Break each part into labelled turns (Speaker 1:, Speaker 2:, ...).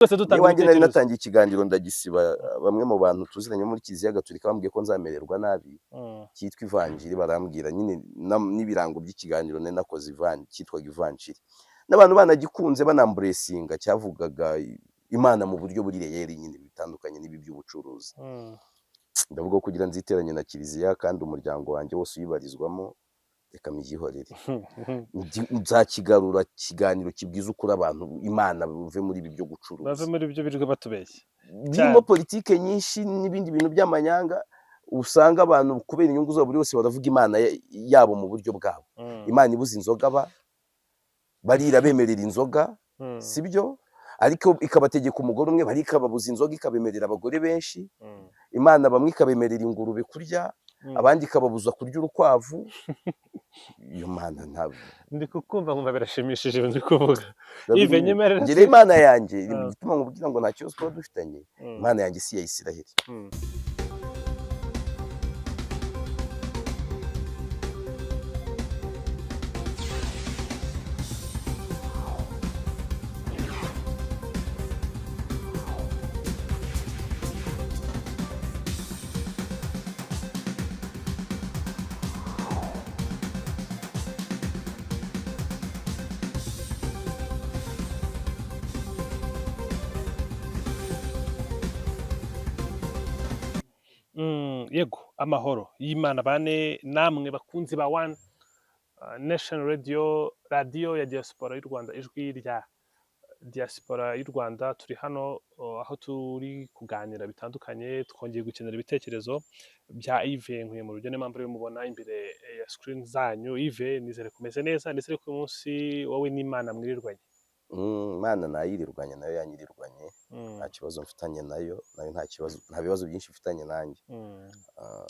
Speaker 1: Twese dutanga
Speaker 2: Iwanjye nari
Speaker 1: ibitekerezo.
Speaker 2: Natangiye ikiganiro ndagisiba. Bamwe mu bantu tuziranye muri Kiliziya Gatolika bambwiye ko nzamererwa nabi, cyitwa Ivanjiri. Barambwira nyine n'ibirango by'ikiganiro nari nakoze, cyitwaga Ivanjiri, n'abantu banagikunze, banamburesinga. Cyavugaga Imana mu buryo buri real nyine, bitandukanye n'ibi by'ubucuruzi. Ndavuga ko kugira nziteranye na kiliziya kandi umuryango wanjye wose uyibarizwamo, reka mbyihorere. Nzakigarura, ikiganiro kibwiza ukuri abantu Imana, buve muri ibi byo gucuruza.
Speaker 1: Bave muri ibyo birirwa batubeshya.
Speaker 2: Birimo politike nyinshi n'ibindi bintu by'amanyanga, usanga abantu kubera inyungu zabo buri wese baravuga Imana yabo mu buryo bwabo. Imana ibuza inzoga, barira bemerera inzoga, sibyo? Ariko ikabategeka umugore umwe, bari ikababuza inzoga, ikabemerera abagore benshi. Imana bamwe ikabemerera ingurube kurya, abandi ikababuza kurya urukwavu. Iyo Mana ntabwo
Speaker 1: Ndi kukumva nkumva birashimishije ibintu uri kuvuga, Yves, nyemerera.
Speaker 2: Njye rero Imana yanjye, igituma nkubwira ngo nta kibazo tuba dufitanye, Imana yanjye si iya Isiraheli.
Speaker 1: Yego, amahoro y'Imana bane namwe bakunzi ba One Nation Radio, radiyo ya diaspora y'u Rwanda, ijwi rya diaspora y'u Rwanda. Turi hano aho turi kuganira bitandukanye. Twongeye gukenera ibitekerezo bya Yves Nkuye mu rugendo, niyo mpamvu rero mubona imbere ya screen zanyu. Yves, nizere kumeze neza, nizere ko uyu munsi wowe n'Imana mwirirwanye.
Speaker 2: Imana nayirirwanye, nayo yanyirirwanye. Nta kibazo mfitanye nayo, nayo nta kibazo, nta bibazo byinshi mfitanye nanjye. Ah,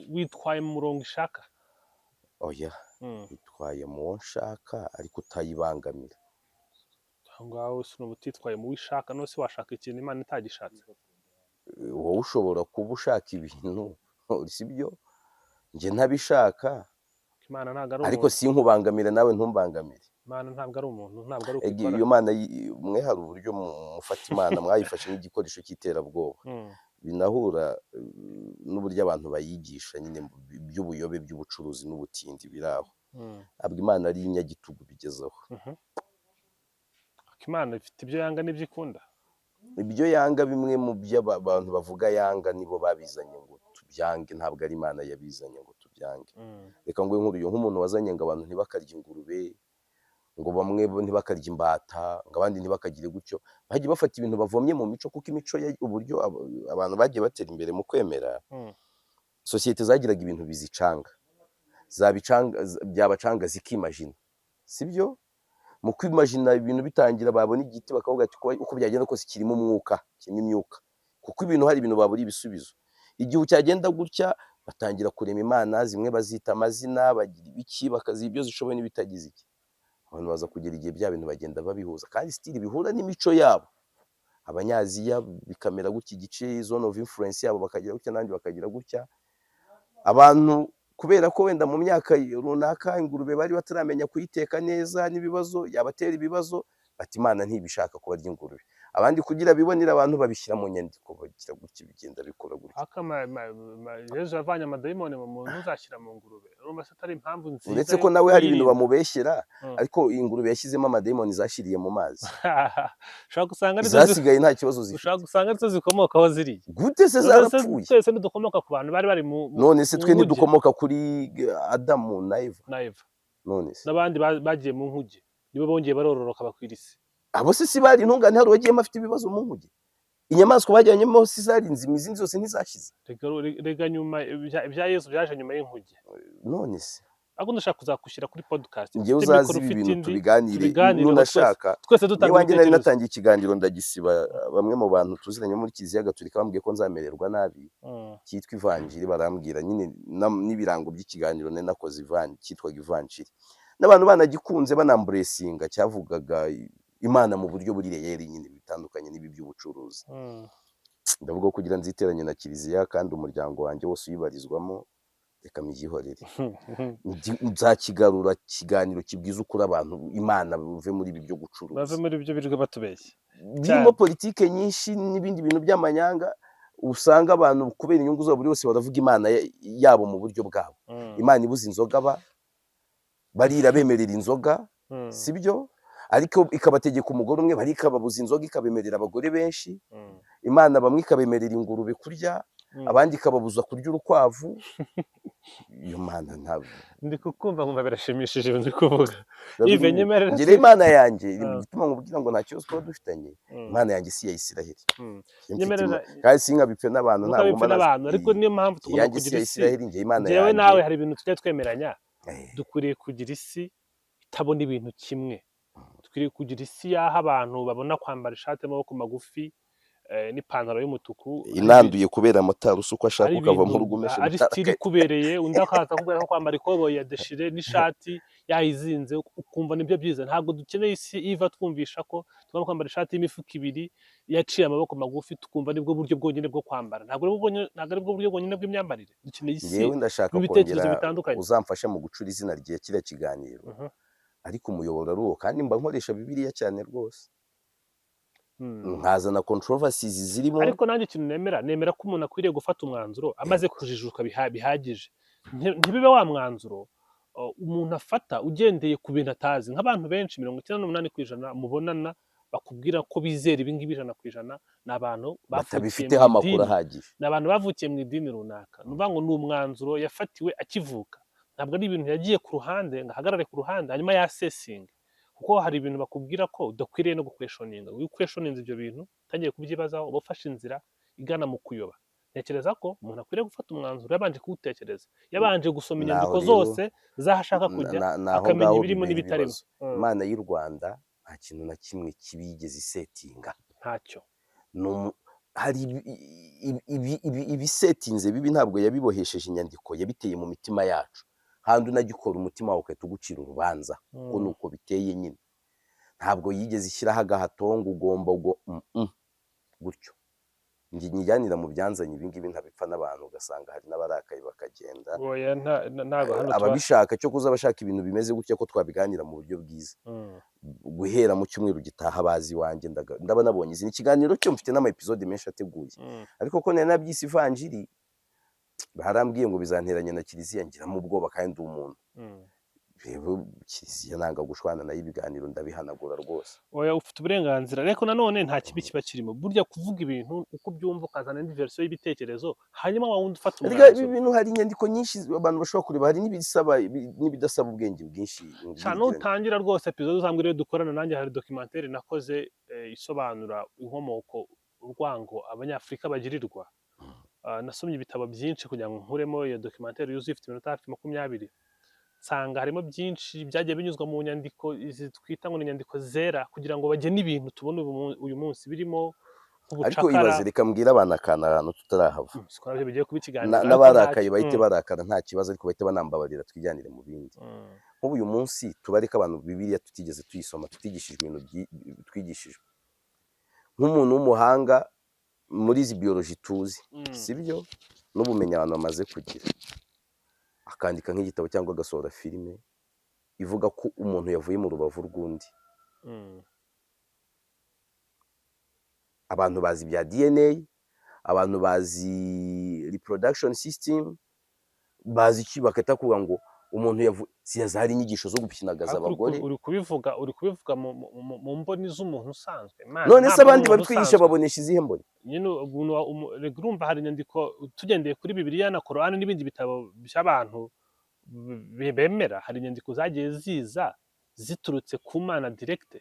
Speaker 1: Witwaye mu murongo ishaka?
Speaker 2: Oya, bitwaye mu wo nshaka ariko utayibangamira.
Speaker 1: Aho ngaho si utitwaye mu wishaka? None se washaka ikintu Imana itagishatse?
Speaker 2: Wowe ushobora kuba ushaka ibintu, sibyo? Njye ntabishaka,
Speaker 1: Imana ntabwo ari
Speaker 2: ariko
Speaker 1: umuntu.
Speaker 2: sinkubangamire, nawe ntumbangamire.
Speaker 1: Imana ntabwo ari umuntu, ntabwo ari uko
Speaker 2: Ega
Speaker 1: ikora.
Speaker 2: iyo Mana mwe hari uburyo mufata Imana, mwayifashe nk'igikoresho cy'iterabwoba, binahura n'uburyo abantu bayigisha nyine mu by'ubuyobe, by'ubucuruzi n'ubutindi biri aho. Ntabwo Imana ari inyagitugu bigezeho.
Speaker 1: Ariko Imana ifite ibyo yanga n'ibyo ikunda.
Speaker 2: Ibyo yanga, bimwe mu byo abantu bavuga yanga, nibo babizanye ngo tubyange, ntabwo ari Imana yabizanye ngo tubyange. Reka ngo nk'uyu nk'umuntu wazanye ngo abantu ntibakarye ingurube, ngo bamwe bo ntibakarye imbata, ngo abandi ntibakagire gutyo, bagiye bafata ibintu bavomye mu mico, kuko imico uburyo abantu bagiye batera imbere mu kwemera, sosiyete zagiraga ibintu bizicanga, zabicanga, byabacanga zikimajina, sibyo? Mu kwimajina ibintu bitangira, babona igiti bakavuga ati uko byagenda kose kirimo umwuka, kirimo imyuka, kuko ibintu hari ibintu babura ibisubizo. Igihe cyagenda gutya, batangira kurema imana, zimwe bazita amazina, bagira ibiki, bakaziha ibyo zishoboye n'ibitagize iki. Abantu baza kugera igihe bya bintu bagenda babihuza, kandi still bihura n'imico yabo. Abanyaziya bikamera gutya, igice zone of influence yabo bakagira gutya, n'abandi bakagira gutya. Abantu kubera ko wenda mu myaka runaka ingurube bari bataramenya kuyiteka neza n'ibibazo yabatera ibibazo, bati Imana ntibishaka ko barya ingurube. Abandi kugira bibonere abantu babishyira mu nyandiko, bagira gutya, bigenda bikora gutya.
Speaker 1: Ariko Yezu yavanye amadayimoni mu muntu, uzashyira mu ngurube, urumva se atari impamvu nziza
Speaker 2: Uretse
Speaker 1: yo
Speaker 2: ko nawe hari ibintu
Speaker 1: kuyirinda?
Speaker 2: bamubeshyera, ariko ingurube yashyizemo amadayimoni zashiriye mu mazi.
Speaker 1: Ushobora gusanga arizo
Speaker 2: Zasigaye nta kibazo zifite.
Speaker 1: Ushobora gusanga arizo zikomokaho ziriya.
Speaker 2: Gute se?
Speaker 1: None se
Speaker 2: Zarapfuye.
Speaker 1: Twese ntidukomoka ku bantu bari bari mu
Speaker 2: None se
Speaker 1: mu
Speaker 2: twe
Speaker 1: nkuge?
Speaker 2: ntidukomoka kuri Adamu na Eva?
Speaker 1: Na Eva.
Speaker 2: None se
Speaker 1: N'abandi bagiye mu nkuge nibo bongeye barororoka bakwira isi.
Speaker 2: Abo se si bari intungane? Hari uwagiyemo afite ibibazo mu nkuge? Inyamaswa bajyanyemo si zari nzima? Izindi zose ntizashize?
Speaker 1: Rega nyuma ibya Yesu byaje nyuma y'inkuge.
Speaker 2: None se
Speaker 1: Ariko ndashaka kuzagushyira kuri podcast
Speaker 2: Njyewe
Speaker 1: ufite
Speaker 2: uzaze
Speaker 1: mikoro,
Speaker 2: ibi
Speaker 1: ufite
Speaker 2: bintu
Speaker 1: indi,
Speaker 2: tubiganire.
Speaker 1: Tubiganireho.
Speaker 2: Nunashaka
Speaker 1: Twese dutanga
Speaker 2: iwanjye nari
Speaker 1: ibitekerezo.
Speaker 2: natangiye ikiganiro ndagisiba. Bamwe mu bantu tuziranye muri Kiliziya Gatolika bambwiye ko nzamererwa nabi, cyitwa Ivanjiri. Barambwira nyine n'ibirango by'ikiganiro nari nakoze, cyitwaga Ivanjiri, n'abantu banagikunze, banamburesinga. Cyavugaga Imana mu buryo buri real nyine, bitandukanye n'ibi by'ubucuruzi. Ndavuga ko kugira nziteranye na kiliziya kandi umuryango wanjye wose uyibarizwamo, reka mbyihorere. Nzakigarura, ikiganiro kibwiza ukuri abantu Imana, buve muri ibi byo
Speaker 1: Bave
Speaker 2: gucuruza.
Speaker 1: muri ibyo birirwa batubeshya.
Speaker 2: Birimo politike nyinshi n'ibindi bintu by'amanyanga, usanga abantu kubera inyungu zabo buri wese baravuga imana yabo mu buryo bwabo. Imana ibuza inzoga, barira bemerera inzoga, sibyo? Ariko ikabategeka umugore umwe, bari ikababuza inzoga ikabemerera abagore benshi. Imana bamwe ikabemerera ingurube kurya, abandi ikababuza kurya urukwavu. Iyo mana ntabwo
Speaker 1: Ndi kukumva nkumva birashimishije ibintu uri kuvuga. Yves, nyemerera.
Speaker 2: Ngira Imana yanjye, igituma nkubwira ngo nta kibazo twaba dufitanye, Imana yanjye si iya Isiraheli. Njye mfite
Speaker 1: Nyemerera.
Speaker 2: Kandi sinkabipfe n'abantu, ntabwo
Speaker 1: Ntukabipfe
Speaker 2: mba
Speaker 1: n'abantu, ariko niyo mpamvu tugomba
Speaker 2: iyanjye si
Speaker 1: kugira
Speaker 2: iya
Speaker 1: isi.
Speaker 2: Isiraheli, njye Imana
Speaker 1: Njyewe
Speaker 2: yanjye.
Speaker 1: nawe hari ibintu tujya twemeranya. Dukwiriye kugira isi itabona ibintu kimwe. Dukwiriye kugira isi y'aho abantu babona kwambara ishati y'amaboko magufi n'ipantaro y'umutuku
Speaker 2: Inanduye kubera motari usa uko ashaka,
Speaker 1: ari
Speaker 2: ukava mu
Speaker 1: ibintu
Speaker 2: rugo umeshe
Speaker 1: ari
Speaker 2: motari.
Speaker 1: style ikubereye, undi akaza akubwira ko kwambara ikoboyi ya déchiré n'ishati yayizinze ukumva nibyo byiza. Ntabwo dukeneye isi iva twumvisha ko tugomba kwambara ishati y'imifuka ibiri yaciye amaboko magufi, tukumva nibwo buryo bwonyine bwo kwambara. Ntabwo aribwo buryo bwonyine bw'imyambarire. Dukeneye isi
Speaker 2: Njyewe ndashaka
Speaker 1: n'ibitekerezo
Speaker 2: kongera
Speaker 1: bitandukanye.
Speaker 2: uzamfasha mu gucura izina rya kiriya kiganiro, ariko umuyoboro ari uwo, kandi mba nkoresha Bibiliya cyane rwose, nkazana controversies zirimo.
Speaker 1: Ariko nanjye ikintu nemera, nemera ko umuntu akwiriye gufata umwanzuro amaze kujijuka bihagije. Ntibibe wa mwanzuro umuntu afata ugendeye ku bintu atazi. Nk'abantu benshi, 98% mubonana bakubwira ko bizera ibi ngibi 100%, ni abantu bavukiye mu
Speaker 2: batabifiteho amakuru
Speaker 1: idini,
Speaker 2: ahagije.
Speaker 1: Ni abantu bavukiye mu idini runaka. Ni ukuvuga ngo ni umwanzuro yafatiwe akivuka, ntabwo ari ibintu yagiye ku ruhande ngo ahagarare ku ruhande hanyuma yasesinge, kuko hari ibintu bakubwira ko udakwiriye no guquestioninga. Iyo uquestioninze ibyo bintu, utangiye kubyibazaho, uba ufashe inzira igana mu kuyoba. Ntekereza ko umuntu akwiriye gufata umwanzuro yabanje kuwutekereza, yabanje gusoma
Speaker 2: Naho
Speaker 1: inyandiko
Speaker 2: rero
Speaker 1: zose z'aho ashaka kujya,
Speaker 2: naho
Speaker 1: akamenya
Speaker 2: ngaho
Speaker 1: ibirimo
Speaker 2: bibera
Speaker 1: n'ibitarimo.
Speaker 2: ibibazo. Imana y'u Rwanda nta kintu na kimwe kibi yigeze isettinga.
Speaker 1: Ntacyo.
Speaker 2: Hari ibisettinze bibi, ntabwo yabibohesheje inyandiko, yabiteye mu mitima yacu. Handi unagikora, umutima wawe ugahita ugucira urubanza, kuko ni uko biteye nyine. Ntabwo yigeze ishyiraho agahato ngo ugomba ngo gutyo. Njye nyijyanira mu byanzanye ibi ngibi, ntabipfa n'abantu, ugasanga hari n'abarakaye bakagenda.
Speaker 1: Oya, ntabwo hano tuba
Speaker 2: Ababishaka cyo kuza bashaka ibintu bimeze gutya ko twabiganira mu buryo bwiza, guhera mu cyumweru gitaha bazi iwanjye, ndaba nabonye izina ikiganiro cyo, mfite n'ama episode menshi ateguye. Ariko ko nari nabyise ivanjiri, barambwiye ngo bizanteranya na kiliziya, ngiramo ubwoba kandi ndi umuntu. Rero kiliziya nanga gushwana nayo, ibiganiro ndabihanagura rwose.
Speaker 1: Oya, ufite uburenganzira, ariko nanone nta kibi kiba kirimo burya kuvuga ibintu uko ubyumva, ukazana indi version y'ibitekerezo, hanyuma wa wundi ufata
Speaker 2: Erega ibi
Speaker 1: umwanzuro.
Speaker 2: bintu hari inyandiko nyinshi abantu bashobora kureba, hari n'ibisaba n'ibidasaba ubwenge bwinshi.
Speaker 1: Sha, nutangira rwose episode uzambwira iyo dukorana. Nanjye hari documentaire nakoze isobanura inkomoko urwango Abanyafurika bagirirwa. Nasomye ibitabo byinshi kugira ngo nkuremo iyo documentaire yuzuye, ifite iminota hafi 20. Nsanga harimo byinshi byagiye binyuzwa mu nyandiko izi twita ngo ni inyandiko zera, kugira ngo bagene ibintu tubona uyu munsi birimo
Speaker 2: Ariko
Speaker 1: nk'ubucakara.
Speaker 2: ibaze, reka mbwire abantu akantu ahantu tutarahava.
Speaker 1: Siko nabyo bigiye kuba ikiganiro, ariko
Speaker 2: N'abarakaye
Speaker 1: ntacyo.
Speaker 2: bahite barakara, nta kibazo, ariko bahite banambabarira, twijyanire mu bindi. Nk'ubu uyu munsi tubareke abantu Bibiliya tutigeze tuyisoma, tutigishijwe ibintu twigishijwe nk'umuntu w'umuhanga muri izi biology tuzi, sibyo, n'ubumenyi abantu bamaze kugira, akandika nk'igitabo cyangwa agasohora filime ivuga ko umuntu yavuye mu rubavu rw'undi. Abantu bazi ibya DNA, abantu bazi reproduction system, bazi iki, bagahita kuvuga ngo umuntu yavu zari inyigisho zo gupyinagaza
Speaker 1: Ariko
Speaker 2: abagore.
Speaker 1: Uri kubivuga mu mboni z'umuntu usanzwe. Imana
Speaker 2: None se
Speaker 1: ntabwo ari
Speaker 2: abandi
Speaker 1: umuntu
Speaker 2: babitwigisha
Speaker 1: usanzwe.
Speaker 2: babonesha izihe mboni?
Speaker 1: Nyine umuntu rega urumva hari inyandiko, tugendeye kuri Bibiliya na Korani n'ibindi bitabo by'abantu bemera, hari inyandiko zagiye ziza ziturutse ku Mana direct,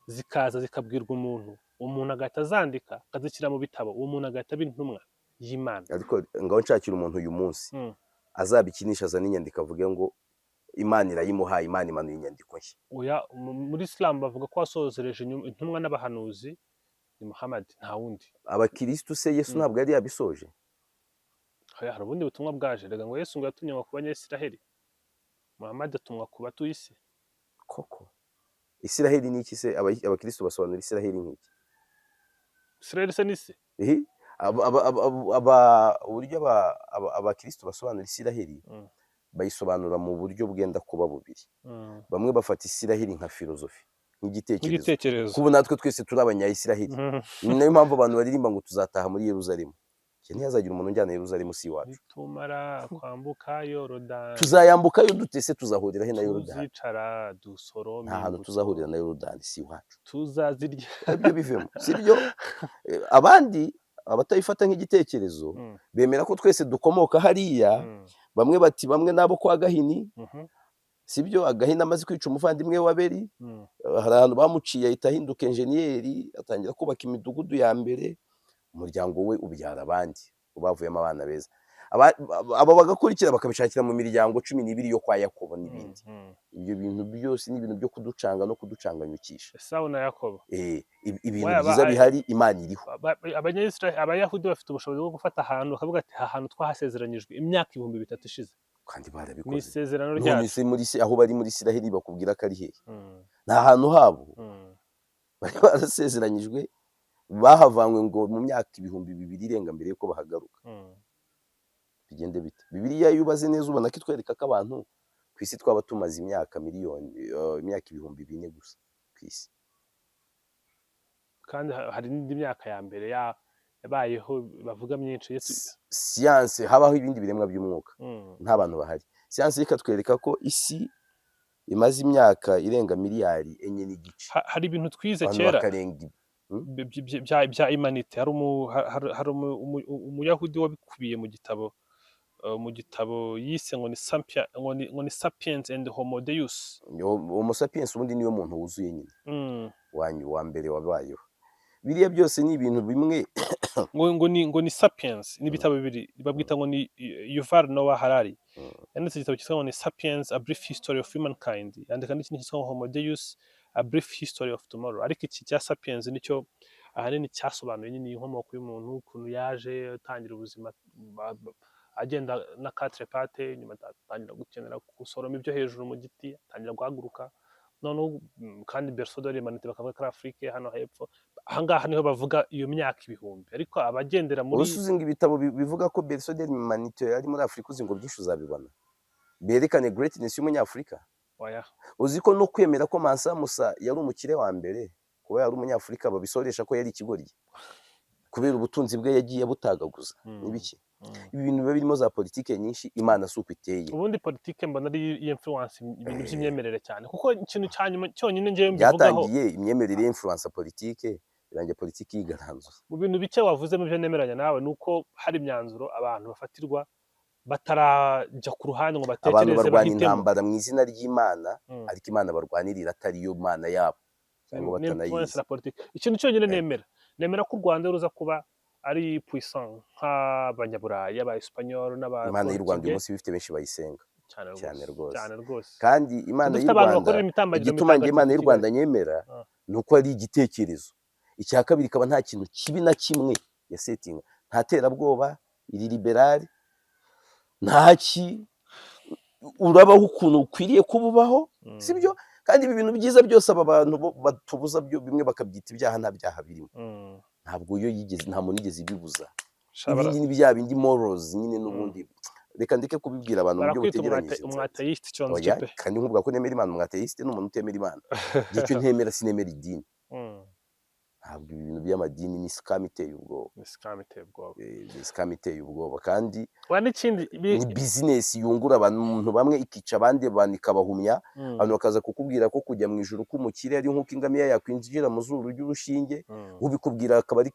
Speaker 1: zikaza zikabwirwa umuntu, umuntu agahita azandika akazishyira mu bitabo, uwo muntu agahita aba intumwa y'Imana.
Speaker 2: Ariko ngaho nshakira umuntu uyu munsi azabikinisha, azane inyandiko avuge ngo Imana irayimuhaye, Imana imanuye inyandiko nshya.
Speaker 1: Oya, muri Islam bavuga ko wasozereje intumwa n'abahanuzi ni Muhammad, nta wundi.
Speaker 2: Abakirisitu se Yesu ntabwo yari yabisoje?
Speaker 1: Oya, hari ubundi butumwa bwaje. Rega ngo Yesu ngo yatumye ngo ku Banyayisiraheli, Muhammad atumwa ku batuye isi.
Speaker 2: Koko Isiraheli ni iki se? Abakirisitu basobanura Isiraheli nk'iki?
Speaker 1: Isiraheli se n'isi?
Speaker 2: Ehe, uburyo abakirisitu basobanura Isiraheli, bayisobanura mu buryo bwenda kuba bubiri. Bamwe bafata Isiraheli nka filozofi, nk'igitekerezo.
Speaker 1: Nk'igitekerezo.
Speaker 2: Kubu natwe twese turi Abanyayisiraheli. Ni nayo mpamvu abantu baririmba ngo tuzataha muri Yeruzalemu. Njye ntihazagira umuntu unjyana Yeruzalemu, si iwacu.
Speaker 1: Nitumara kwambuka Yorodani,
Speaker 2: Tuzayambukayo dute se? Tuzahurira he na Yorodani?
Speaker 1: Tuzicara dusorome
Speaker 2: Nta hantu
Speaker 1: imbuto,
Speaker 2: tuzahurira na Yorodani, si iwacu.
Speaker 1: Tuzazirya.
Speaker 2: Ibyo bivemo, si byo? Abandi abatayifata nk'igitekerezo bemera ko twese dukomoka hariya. Bamwe bati bamwe nabo kwa Gahini. Si byo? Agahini amaze kwica umuvandimwe wa Abeli, hari ahantu bamuciye ahita ahinduka enjeniyeri, atangira kubaka imidugudu ya mbere. Umuryango we ubyara abandi bavuyemo abana beza. Aba bagakurikira bakabishakira mu miryango 12 yo kwa Yakobo n'ibindi. Ibyo bintu byose ni ibintu byo kuducanga no kuducanganyukisha.
Speaker 1: Esawu na Yakobo.
Speaker 2: Ibintu
Speaker 1: Waba
Speaker 2: byiza bihari, Imana iriho.
Speaker 1: Abanyayisiraheli, Abayahudi bafite ubushobozi bwo gufata ahantu bakavuga ati aha hantu twahasezeranyijwe imyaka 3000 ishize.
Speaker 2: Kandi
Speaker 1: Ni
Speaker 2: barabikoze.
Speaker 1: isezerano
Speaker 2: None
Speaker 1: ryacu.
Speaker 2: se muri aho bari muri Isiraheli bakubwira ko ari hehe? Ni ahantu habo bari barasezeranyijwe, bahavanywe ngo mu myaka 2000 irenga mbere yuko bahagaruka. Bigende bite? Bibiliya iyo ubaze neza ubona ko itwereka ko abantu ku isi twaba tumaze imyaka miliyoni, imyaka 4000 gusa ku isi.
Speaker 1: Kandi hari n'indi myaka ya mbere yabayeho bavuga myinshi.
Speaker 2: Siyanse, habaho ibindi biremwa by'umwuka, nta bantu bahari. Siyanse ikatwereka ko isi imaze imyaka irenga miliyari 4.5.
Speaker 1: Hari ibintu twize
Speaker 2: Abantu
Speaker 1: kera
Speaker 2: bakarenga
Speaker 1: bya humanité. Hari Umuyahudi wabikubiye mu gitabo yise ngo ni Sapiens and Homo Deus.
Speaker 2: Homo sapiens ubundi niwe muntu wuzuye nyine, wanyu wa mbere wabayeho. Biriya byose ni ibintu bimwe.
Speaker 1: Ngo ni Sapiens, ni ibitabo bibiri babwita ngo ni Yuval Noah Harari. Yanditse igitabo cyitwa ngo ni Sapiens: A Brief History of Humankind, yandika n'ikindi cyitwa ngo Homo Deus: A Brief History of Tomorrow. Ariko iki cya Sapiens nicyo ahanini cyasobanuye nyine inkomoko y'umuntu, ukuntu yaje atangira ubuzima agenda na quatre pattes, nyuma atangira gukenera gusoroma ibyo hejuru mu giti, atangira guhaguruka. Noneho kandi berceau de l'humanité bakavuga ko ari Afrique hano hepfo. Ahangaha niho bavuga iyo myaka ibihumbi, ariko abagendera muri
Speaker 2: Ubu uzi ngo ibitabo bivuga ko berceau de l'humanité ari muri Afurika, uzi ngo byinshi uzabibona berekane greatness y'Umunyafurika.
Speaker 1: Oya.
Speaker 2: Uzi ko no kwemera ko Mansa Musa yari umukire wa mbere kuba yari Umunyafurika, babisoresha ko yari ikigoryi kubera ubutunzi bwe yagiye abutagaguza n'ibiki. Ibi bintu biba birimo za politike nyinshi. Imana si uko iteye.
Speaker 1: Ubundi politike mbona ari influence ibintu by'imyemerere cyane, kuko ikintu cya nyuma cyonyine ngewe mbivugaho,
Speaker 2: Byatangiye imyemerere y'influence politike, birangiye politiki yigaranzura.
Speaker 1: Mu bintu bike wavuze mu byo nemeranya nawe ni uko hari imyanzuro abantu bafatirwa batarajya ku ruhande ngo
Speaker 2: Abantu
Speaker 1: batekereze,
Speaker 2: barwana
Speaker 1: bahitemo.
Speaker 2: intambara mu izina ry'Imana, ariko Imana barwanirira atari yo Mana yabo cyangwa
Speaker 1: Ni influence
Speaker 2: batanayizi.
Speaker 1: na politike. Ikintu cyonyine nemera ko u Rwanda ruza kuba ari puissant nk'Abanyaburayi, aba Espanyol n'aba
Speaker 2: Imana y'u Rwanda uyu
Speaker 1: Portugais.
Speaker 2: munsi bifite benshi bayisenga.
Speaker 1: Cyane
Speaker 2: Cyane
Speaker 1: rwose.
Speaker 2: rwose.
Speaker 1: Cyane rwose.
Speaker 2: Kandi Imana
Speaker 1: Dufite
Speaker 2: y'u
Speaker 1: abantu
Speaker 2: Rwanda,
Speaker 1: bakorera imitambagiro
Speaker 2: igituma njye
Speaker 1: mitagatifu
Speaker 2: Imana y'u
Speaker 1: i
Speaker 2: Rwanda
Speaker 1: Kigali.
Speaker 2: nyemera ni uko ari igitekerezo. Icya kabiri, ikaba nta kintu kibi na kimwe yasetinga, nta terabwoba, iri libérale, nta ki, urabaho ukuntu ukwiriye kuba ubaho. Sibyo? Kandi ibi bintu byiza byose aba bantu bo batubuza byo, bimwe bakabyita ibyaha, nta byaha birimo. Ntabwo yo yigeze, nta muntu yigeze ibibuza. Ibindi ni bya bindi morals nyine. N'ubundi reka ndeke kubibwira abantu mu buryo
Speaker 1: Barakwita
Speaker 2: butegeranyije.
Speaker 1: Umwateyisite, icyo nzi cyo
Speaker 2: Oya,
Speaker 1: pe.
Speaker 2: kandi nkuvuga ko nemera Imana, umwateyisite ni umuntu utemera Imana. Njye icyo ntemera, sinemera idini. Ntabwo ibi bintu by'amadini ni scam iteye ubwoba.
Speaker 1: Ni scam iteye ubwoba.
Speaker 2: Ni scam iteye ubwoba kandi
Speaker 1: Wa n'ikindi
Speaker 2: ni business yungura abantu bamwe, ikica abandi bantu, ikabahumya. Abantu bakaza kukubwira ko kujya mu ijuru k'umukire ari nk'uko ingamiya yakwinjira mu zuru ry'urushinge. Ubikubwira akaba ari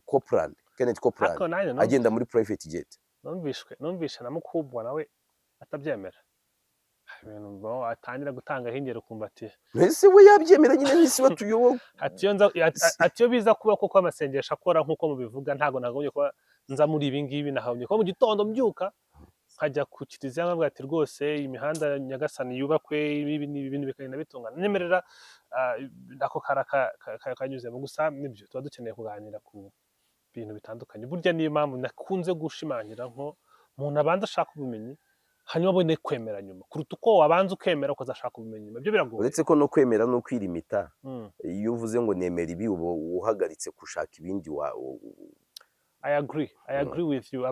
Speaker 2: Copeland, Kenneth Copeland,
Speaker 1: Ariko nanjye
Speaker 2: agenda muri private jet.
Speaker 1: Numvishe na Mukubwa nawe atabyemera. Hari ibintu bo atangira gutangaho ingero ukumva ati
Speaker 2: Mbese we yabyemera nyine n'isi batuyoboye.
Speaker 1: Ati iyo biza kuba koko amasengesho akora nk'uko mubivuga, ntabwo nagombye kuba nza muri ibi ngibi. Nagombye kuba mu gitondo mbyuka nkajya ku kiliziya nkavuga ati rwose imihanda Nyagasani yubakwe, ibi n'ibi, ibintu bikagenda bitungana. Nyemerera, ako kara kanyuzemo gusa. Nibyo, tuba dukeneye kuganira ku bintu bitandukanye. Burya niyo mpamvu nakunze gushimangira nko umuntu abanza ashaka ubumenyi, hanyuma abone kwemera nyuma, kuruta uko wabanza ukemera ukazashaka ubumenyi nyuma. Ibyo biragoye.
Speaker 2: Uretse ko no kwemera no kwirimita, iyo uvuze ngo nemera ibi, uba uhagaritse gushaka ibindi.
Speaker 1: I agree, I agree with you.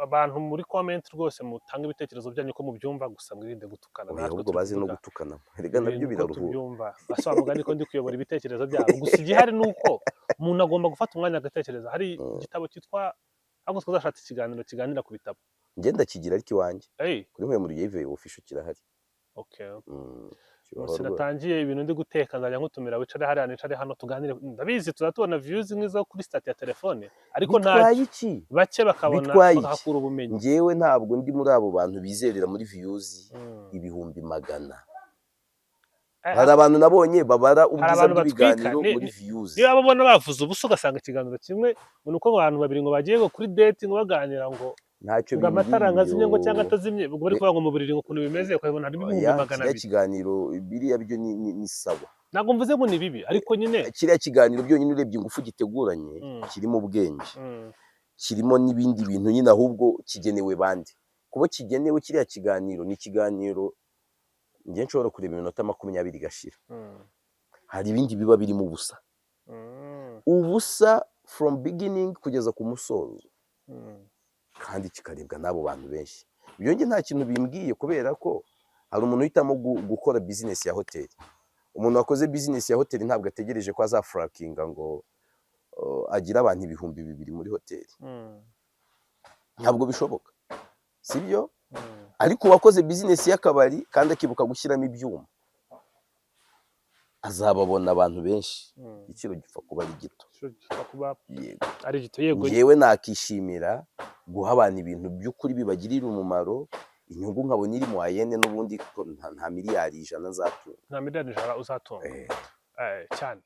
Speaker 1: Abantu muri comment rwose mutange ibitekerezo byanyu ko mubyumva, gusa mwirinde gutukana.
Speaker 2: Oya,
Speaker 1: Natwe
Speaker 2: ahubwo
Speaker 1: turi
Speaker 2: bazi no
Speaker 1: kuvuga
Speaker 2: gutukana, erega nabyo
Speaker 1: ibintu uko
Speaker 2: biraruhura.
Speaker 1: tubyumva. Basa mugani ko ndi kuyobora ibitekerezo byabo. Gusa igihari ni uko umuntu agomba gufata umwanya agatekereza. Hari igitabo cyitwa, ahubwo twazashatse ikiganiro kiganira ku bitabo.
Speaker 2: Njye ndakigira ariko iwanjye
Speaker 1: Hey,
Speaker 2: kuri Nkwemuruge Yves Official kirahari.
Speaker 1: Okay.
Speaker 2: Kibaho
Speaker 1: Umunsi
Speaker 2: rwose.
Speaker 1: natangiye ibintu ndi guteka, nzajya nkutumira wicare hariya, nicare hano, tuganire. Ndabizi tuzatubona views nk'izo kuri status ya telefone, ariko
Speaker 2: Bitwaye
Speaker 1: ntacyo,
Speaker 2: iki?
Speaker 1: bake bakabona,
Speaker 2: Bitwaye iki?
Speaker 1: bakahakura ubumenyi.
Speaker 2: Njyewe ntabwo ndi muri abo bantu bizerera muri views 100,000. Hari abantu nabonye babara ubwiza
Speaker 1: Abantu batwika,
Speaker 2: bw'ibiganiro muri views.
Speaker 1: Niba babona bavuze ubusa, ugasanga ikiganiro kimwe ngo ni uko abantu babiri ngo bagiye ngo kuri date, ngo baganira ngo
Speaker 2: Ntacyo
Speaker 1: ngo amatara ngo azimye ngo cyangwa
Speaker 2: bimbwiye.
Speaker 1: atazimye, ubwo bari kuvuga ngo mu buriri ngo ukuntu bimeze, ukabona harimo ibihumbi
Speaker 2: Oya,
Speaker 1: magana
Speaker 2: kiriya
Speaker 1: abiri.
Speaker 2: kiganiro biriya byo ni sawa.
Speaker 1: Ntabwo mvuze ngo ni bibi, ariko nyine
Speaker 2: Kiriya kiganiro byonyine urebye ingufu giteguranye, kirimo ubwenge, kirimo n'ibindi bintu nyine, ahubwo kigenewe bande? Kuba kigenewe kiriya kiganiro ni ikiganiro njye nshobora kureba iminota 20 igashira. Hari ibindi biba birimo ubusa, ubusa from beginning kugeza ku musozo, kandi kikarebwa n'abo bantu benshi. Ibyo njye nta kintu bimbwiye, kubera ko hari umuntu uhitamo gukora bizinesi ya hoteli. Umuntu wakoze bizinesi ya hoteli ntabwo ategereje ko azafurakinga ngo agire abantu 2000 muri hoteli. Ntabwo bishoboka, sibyo? Ariko uwakoze bizinesi y'akabari kandi akibuka gushyiramo ibyuma, azababona abantu benshi. Igiciro gipfa kuba ari gito.
Speaker 1: Igiciro gishobora kuba
Speaker 2: Yego.
Speaker 1: ari gito, yego.
Speaker 2: Njyewe nakishimira guha abantu ibintu by'ukuri bibagirira umumaro, inyungu nkabona iri mu ayene, n'ubundi ko nta miliyari 100 nzatunga.
Speaker 1: Nta miliyari 100 uzatunga.
Speaker 2: Eh.
Speaker 1: Cyane.